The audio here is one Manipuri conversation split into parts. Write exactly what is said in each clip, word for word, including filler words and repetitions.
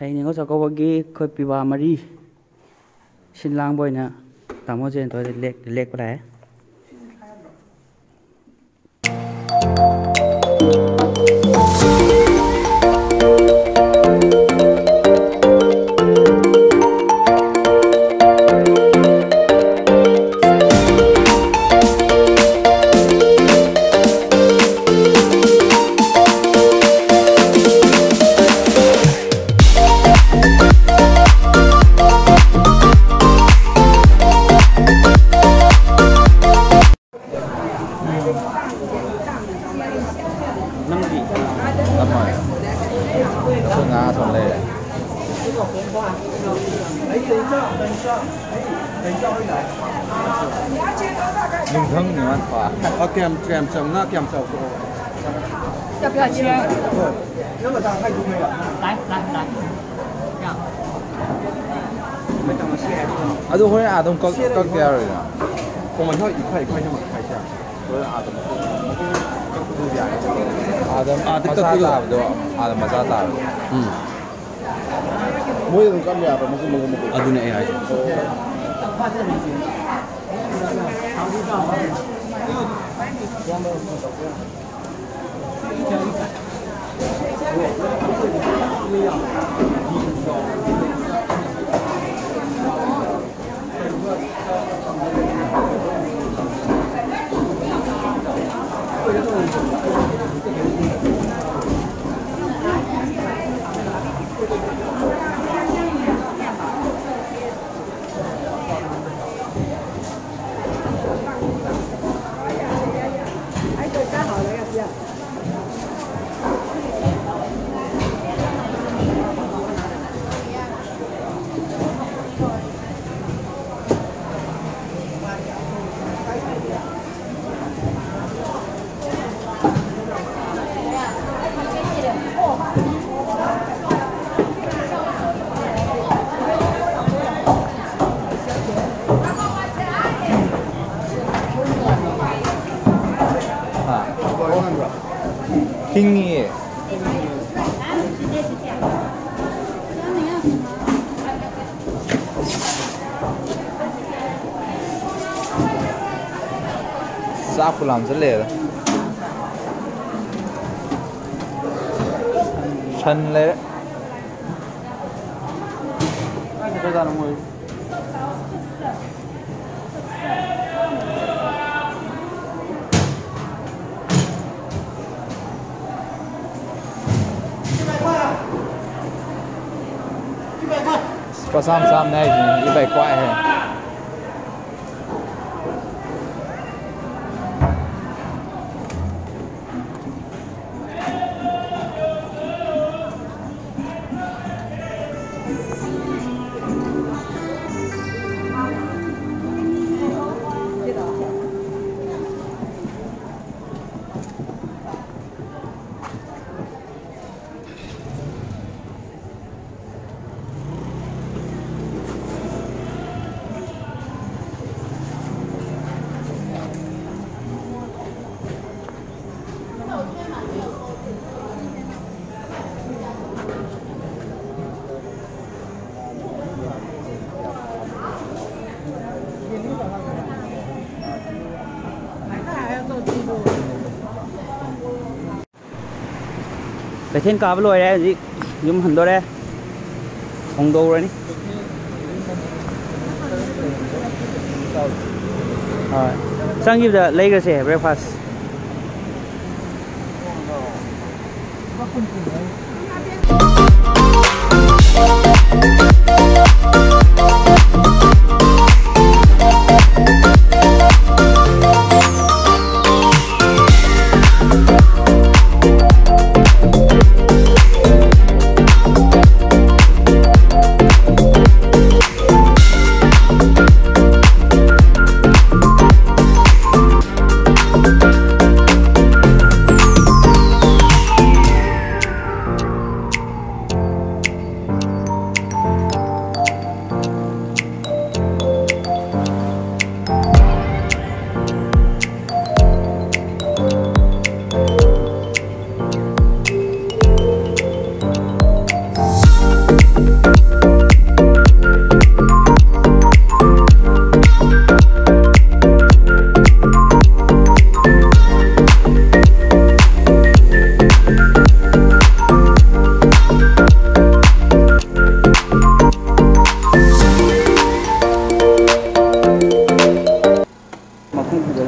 ꯍꯌꯦꯡ ꯅꯤꯉꯣꯜ ꯆꯥꯛꯀꯧꯕꯒꯤ ꯑꯩꯈꯣꯏ ꯄꯤꯕꯥ ꯃꯔꯤ ꯁꯤꯟ ꯂꯥꯡꯕ ꯑꯣꯏꯅ ꯇꯥꯃꯣ ꯖꯦꯟꯇꯣꯏꯗ ꯂꯦꯛ-, ꯂꯦꯛꯄ ꯂꯥꯛꯑꯦ꯫ ꯅꯝꯃꯣꯏ꯫ ꯑꯩꯈꯣꯏ ꯉꯥ ꯊꯣꯡ ꯂꯩꯔꯦ꯫ ꯅꯨꯡꯊꯪ ꯅꯤꯉꯣꯜ ꯄꯥ꯫ ꯑ, ꯀꯌꯥꯝ, ꯀꯌꯥꯝ ꯆꯥꯎ-, ꯉꯥ ꯀꯌꯥꯝ ꯆꯥꯎ ꯊꯣꯛꯑꯣ? 要不要切？来，来，来。这样。 ꯑꯗꯨ ꯍꯣꯔꯦꯟ ꯑꯥ ꯑꯗꯨꯝ ꯀꯛ-, ꯀꯛꯇ ꯌꯥꯔꯣꯏꯗ꯭ꯔꯥ? ꯃꯃꯜ ꯍꯣꯏ ꯏꯈꯥꯏ ꯏꯈꯥꯏꯅ ꯃꯈꯥꯏꯁꯦ꯫ ꯍꯣꯔꯦꯟ ꯑꯥ ꯑꯗꯨꯝ ꯀꯛꯄꯗꯨ ꯌꯥꯏ꯫ ꯑꯥꯗ ꯑꯥꯗ ꯃꯆꯥ ꯀꯛꯄꯗꯣ꯫ ꯇꯥꯕꯗꯣ, ꯑꯥꯗ ꯃꯆꯥ ꯇꯥꯕꯗꯣ꯫ ꯎꯝ꯫ ꯃꯣꯏ ꯑꯗꯨꯝ ꯀꯛ ꯌꯥꯕ꯭ꯔꯥ? ꯃꯀꯨ, ꯃꯀꯨ, ꯃꯀꯨ? ꯑꯗꯨꯅꯦ ꯑꯩ ꯍꯥꯏꯁꯦ꯫ ꯍꯥ? ꯍꯤꯡꯉꯤꯌꯦ꯫ ꯆꯥꯛꯄꯨ ꯂꯥꯝꯁꯤꯜꯂꯛꯑꯦꯗ꯫ ꯁꯟ ꯂꯩꯔꯦ꯫ ꯂꯨꯄꯥ ꯆꯥꯝ ꯆꯥꯝꯅꯦ ꯍꯥꯏꯁꯤꯅꯦ, ꯏꯕꯥꯏ ꯈ꯭ꯋꯥꯏ ꯍꯦ꯫ ꯀꯩꯊꯦꯜ ꯀꯥꯕ ꯂꯣꯏꯔꯦ, ꯍꯧꯖꯤꯛ ꯌꯨꯝ ꯍꯟꯗꯣꯔꯦ꯫ ꯍꯣꯡꯗꯣꯛꯎꯔꯅꯤ꯫ ꯍꯣꯏ꯫ ꯆꯪꯈꯤꯕꯗ ꯂꯩꯈ꯭ꯔꯁꯦ breakfast꯫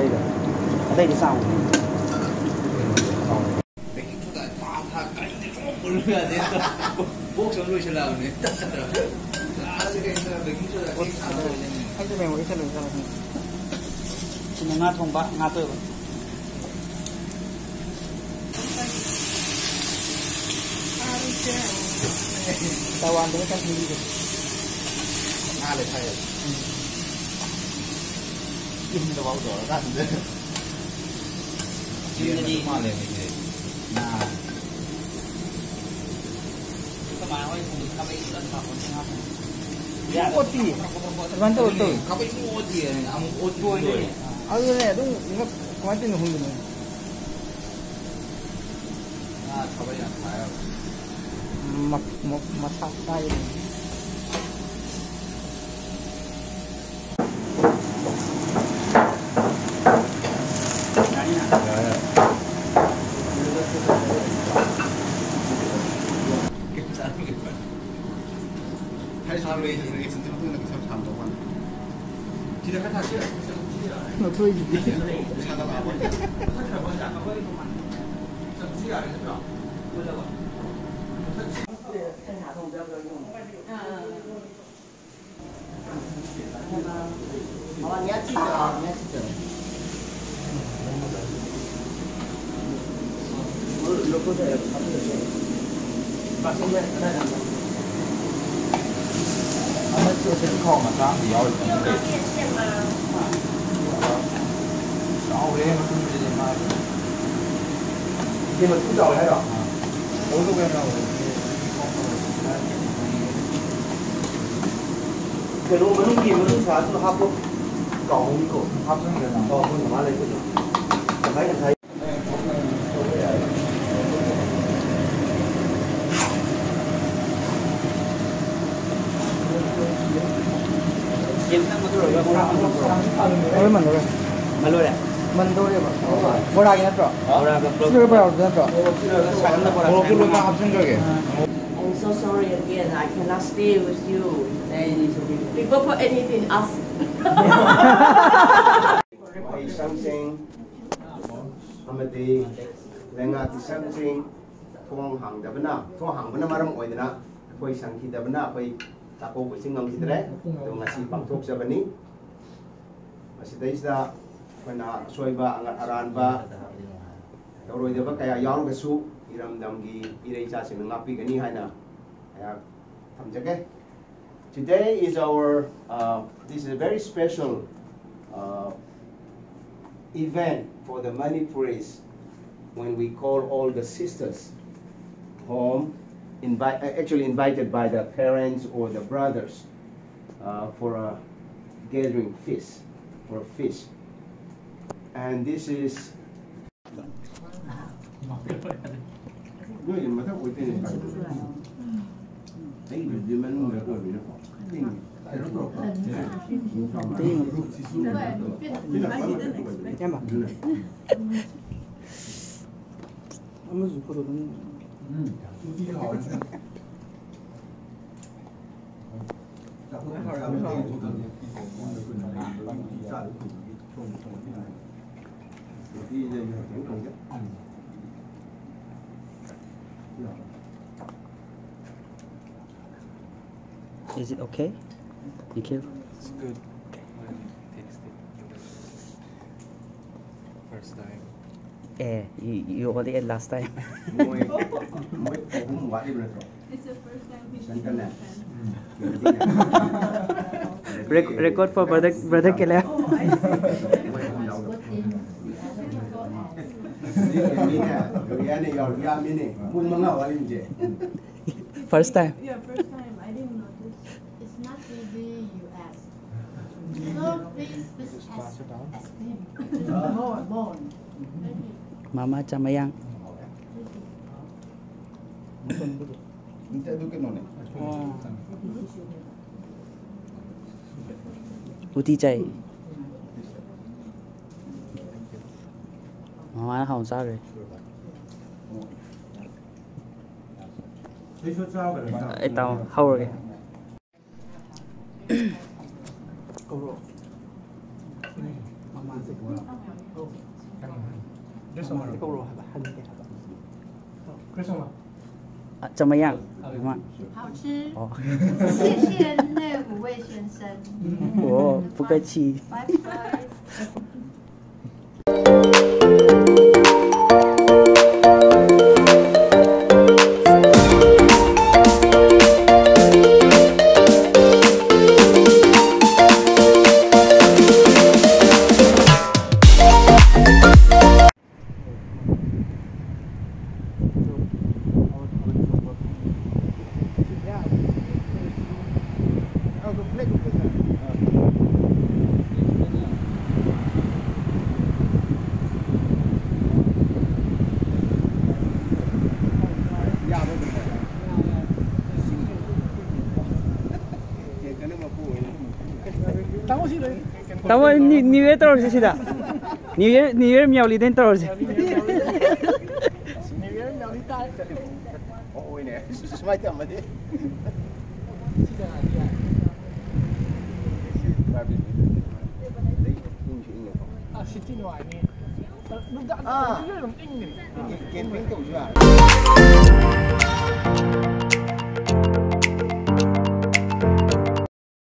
ꯑꯇꯩꯗꯤ ꯆꯥꯎꯕꯅꯤ꯫ ꯕꯦꯀꯤꯡ ꯁꯣꯗꯥ ꯊꯥ ꯊꯥ ꯀꯔꯤꯅ ꯁꯨꯝ ꯃꯨꯜꯂꯨ ꯌꯥꯗꯦ꯫ ꯕꯣꯛꯁ ꯑꯃ ꯂꯣꯏꯁꯤꯜꯂꯛꯑꯕꯅꯦ꯫ ꯂꯥꯁꯇ ꯀꯩꯅꯣ ꯇꯧꯔ ꯕꯦꯀꯤꯡ ꯁꯣꯗꯥ ꯀꯦꯛ ꯁꯥꯕ ꯑꯣꯏꯔꯦꯅꯦ꯫ ꯑꯩꯁꯨ ꯃꯦꯃꯣꯔꯤ ꯆꯠꯂꯨꯏ ꯆꯠꯂꯨꯏ꯫ ꯁꯤꯅ ꯉꯥ ꯊꯣꯡꯕ, ꯉꯥ ꯑꯇꯣꯏꯕ꯫ ꯇꯥꯏꯋꯥꯟꯗꯒ ꯆꯪꯈꯤꯕꯗꯣ꯫ ꯉꯥ ꯂꯩ ꯐꯥꯏꯌꯦ꯫ ꯌꯨꯝꯗꯐꯥꯎ ꯇꯧꯔꯀꯥꯟꯗ꯫ ꯌꯨꯝꯗꯗꯤ ꯃꯥꯜꯂꯦ ꯃꯤꯁꯦ꯫ ꯉꯥ꯫ ꯑꯩꯈꯣꯏ ꯃꯥ ꯍꯣꯏ ꯊꯣꯡꯕꯗ ꯈꯥꯕꯩ ꯐꯖꯅ ꯍꯥꯞꯄꯅꯤ, ꯉꯥ ꯊꯣꯡꯕꯗ꯫ ꯑꯗꯨꯝ ꯑꯣꯠꯄꯤ꯫ ꯑꯗꯨꯃꯥꯏꯅ ꯇꯧꯔ ꯇꯧꯔꯤ꯫ ꯈꯥꯕꯩ ꯁꯨꯝ ꯑꯣꯠꯇꯤꯌꯦ, ꯑꯃꯨꯛ ꯑꯣꯠꯇꯣꯏꯅꯦ꯫ ꯑꯗꯨꯅꯦ, ꯑꯗꯨꯝ ꯀꯃꯥꯏꯅ ꯇꯧꯔꯤꯅꯣ ꯈꯪꯗꯦꯅꯦ꯫ ꯉꯥ ꯊꯕꯛ ꯌꯥꯝ ꯐꯥꯏ ꯍꯥꯏꯕ꯫ ꯃ-, ꯃ-, ꯃꯁꯥ ꯀꯥꯏꯗꯅꯣ꯫ ꯌꯥꯔꯦ, ꯌꯥꯔꯦ꯫ ꯁꯤꯗ ꯈꯔ ꯊꯥꯁꯤꯔ? ꯂꯧꯊꯣꯛꯏꯁꯤꯗꯤ꯫ ꯁꯥꯒꯠꯂꯛꯑꯕ꯫ ꯑꯃꯁꯨ ꯑꯗꯨꯝ ꯈꯥꯎ ꯃꯆꯥ ꯑꯃ ꯌꯥꯎꯔꯤ꯫ ꯆꯥꯎꯔꯦ ꯃꯇꯨꯡꯁꯤꯗꯤ ꯃꯥꯗꯤ꯫ ꯏꯆꯦ ꯃꯇꯨ ꯆꯥꯎꯔꯦ ꯍꯥꯏꯔꯣ? ꯑꯥ꯫ ꯀꯩꯅꯣ ꯃꯅꯨꯡꯒꯤ ꯃꯅꯨꯡ ꯁꯥꯗꯨ ꯍꯥꯞꯄꯣ꯫ ꯀꯥꯎꯍꯧꯅꯤꯀꯣ꯫ ꯍꯥꯞꯆꯤꯟꯈ꯭ꯔꯦ ꯅꯪ꯫ ꯑꯣ, ꯑꯩꯈꯣꯏ ꯃꯃꯥ ꯂꯩꯕꯗꯣ꯫ ꯇꯪꯈꯥꯏ ꯇꯪꯈꯥꯏ꯫ ꯂꯣꯏ ꯃꯟꯗꯧꯔꯦ꯫ ꯃꯟꯗꯧꯔꯦ꯫ ꯃꯟꯗꯧꯔꯦꯕ꯫ ꯕꯣꯔꯥꯒꯤ ꯅꯠꯇ꯭ꯔꯣ? ꯕꯣꯔꯥꯒ ꯄꯨꯂꯞ꯫ ꯁꯤ ꯂꯣꯏ ꯕꯣꯔꯥ ꯑꯣꯏꯗꯣꯏ ꯅꯠꯇ꯭ꯔꯣ? ꯁꯤꯔꯒ ꯁꯥꯍꯟꯗ ꯕꯣꯔꯥ ꯃꯣꯔꯣꯛꯁꯨ ꯂꯣꯏꯅ ꯁꯥꯍꯟꯗ꯫ ꯍꯥꯞꯆꯤꯟꯈ꯭ꯔꯒꯦ꯫ I'm so sorry again. I cannot stay with you. People put anything else. ꯏꯁꯪꯁꯤꯡ ꯑꯃꯗꯤ ꯂꯩꯉꯥꯛꯀꯤ ꯁꯪꯁꯤꯡ ꯊꯣꯡ ꯍꯥꯡꯗꯕꯅ, ꯊꯣꯡ ꯍꯥꯡꯕꯅ ꯃꯔꯝ ꯑꯣꯏꯗꯅ ꯑꯩꯈꯣꯏ ꯁꯪꯈꯤꯗꯕꯅ ꯑꯩꯈꯣꯏ ꯆꯥꯛꯀꯧꯕꯁꯤ ꯉꯝꯈꯤꯗ꯭ꯔꯦ꯫ ꯑꯗꯣ ꯉꯁꯤ ꯄꯥꯡꯊꯣꯛꯆꯕꯅꯤ꯫ ꯃꯁꯤꯗꯩꯁꯤꯗ ꯑꯩꯈꯣꯏꯅ ꯑꯁꯣꯏꯕ, ꯑꯉ-, ꯑꯔꯥꯟꯕ ꯇꯧꯔꯣꯏꯗꯕ ꯀꯌꯥ ꯌꯥꯎꯔꯒꯁꯨ ꯏꯔꯝꯗꯝꯒꯤ ꯏꯔꯩ ꯏꯆꯥꯁꯤꯡꯅ ꯉꯥꯛꯄꯤꯒꯅꯤ ꯍꯥꯏꯅ ꯑꯩꯍꯥꯛ ꯊꯝꯖꯒꯦ꯫ Today is our, uh, this is a very special, uh, event for the Manipuris when we call all the sisters home, invite, uh, actually invited by the parents or the brothers, uh, for a gathering feast, for a feast. And this is ꯅꯣꯏꯒꯤ ꯃꯊꯛ ꯑꯣꯏꯗꯣꯏꯅꯦ ꯀꯥꯏꯗꯣꯏꯅꯣ? ꯑꯩꯒꯤꯗꯤ ꯃꯅꯨꯡꯗ ꯑꯣꯏꯕꯅꯤꯅꯀꯣ꯫ ꯀꯩꯅꯣ ꯇꯧꯔꯛꯄ꯫ ꯏꯌꯥꯝꯕ꯫ ꯑꯃꯁꯨ ꯐꯣꯇꯣ ꯑꯗꯨꯝ꯫ ꯎꯝ꯫ ꯎꯇꯤ ꯍꯥꯎꯔꯅꯤ꯫ Is it okay? Thank you. It's good. Let me taste it. First time. Eh, you, you already ate last time. ꯃꯣꯏ, ꯃꯣꯏ ꯑꯍꯨꯝ ꯋꯥꯠꯂꯤꯕ ꯅꯠꯇ꯭ꯔꯣ? It's the first time he's ꯁꯟꯀꯅꯦ꯫ Rec-, record for brother, brother Kele. ꯃꯣꯏ ꯑꯍꯨꯝ ꯌꯥꯎꯗꯕ꯫ ꯃꯤꯅꯦ, ꯕꯤꯔꯌꯥꯅꯤ ꯌꯥꯎ-, ꯌꯥꯝꯃꯤꯅꯦ꯫ ꯄꯨꯡ ꯃꯉꯥ ꯋꯥꯠꯂꯤꯁꯦ꯫ First time. Yeah, first time. I didn't notice. It's not easy, you ask. So please, please ask, ask him. More, more. Thank you. Mama Chamayang. ꯎꯇꯤ ꯆꯥꯏ꯫ ꯃꯃꯥꯅ ꯍꯥꯎꯅ ꯆꯥꯈ꯭ꯔꯦ꯫ ꯑꯩ ꯇꯥꯃꯣ ꯍꯧꯔꯒꯦ꯫ ꯀꯧꯔꯣ꯫ ꯎꯝ, ꯃꯃꯥꯁꯦ꯫ ꯀꯧꯔꯣ ꯍꯥꯏꯕ, ꯍꯟꯒꯦ ꯍꯥꯏꯕ꯫ 啊，怎么样？怎么样？好吃。哦。谢谢那五位先生。哦，不客气。拜拜。ꯇꯥꯃꯣ, ꯅ꯭ꯌꯨ ꯌꯔ ꯇꯧꯔꯁꯤ ꯁꯤꯗ꯫ ꯅ꯭ꯌꯨ ꯌꯔ, ꯅ꯭ꯌꯨ ꯌꯔ ꯃꯤꯌꯥꯎꯂꯤꯗ ꯑꯣꯏꯅ ꯇꯧꯔꯁꯤ꯫ ꯁꯨꯃꯥꯏꯅ ꯇꯧꯔꯝꯃꯗꯤ꯫ ꯑꯗꯩ ꯏꯪꯁꯨ ꯏꯪꯉꯦꯀꯣ꯫ ꯑꯥ, ꯁꯤꯇꯤ ꯅꯨꯡꯉꯥꯏꯅꯤ꯫ ꯅꯨꯡꯗꯥꯡ ꯑꯥ꯫ ꯅꯨꯡꯗꯥꯡ ꯑꯗꯨꯝ ꯏꯪꯒꯅꯤ꯫ ꯀꯦꯝꯄꯤꯡ ꯇꯧꯁꯨ ꯌꯥꯔꯦ꯫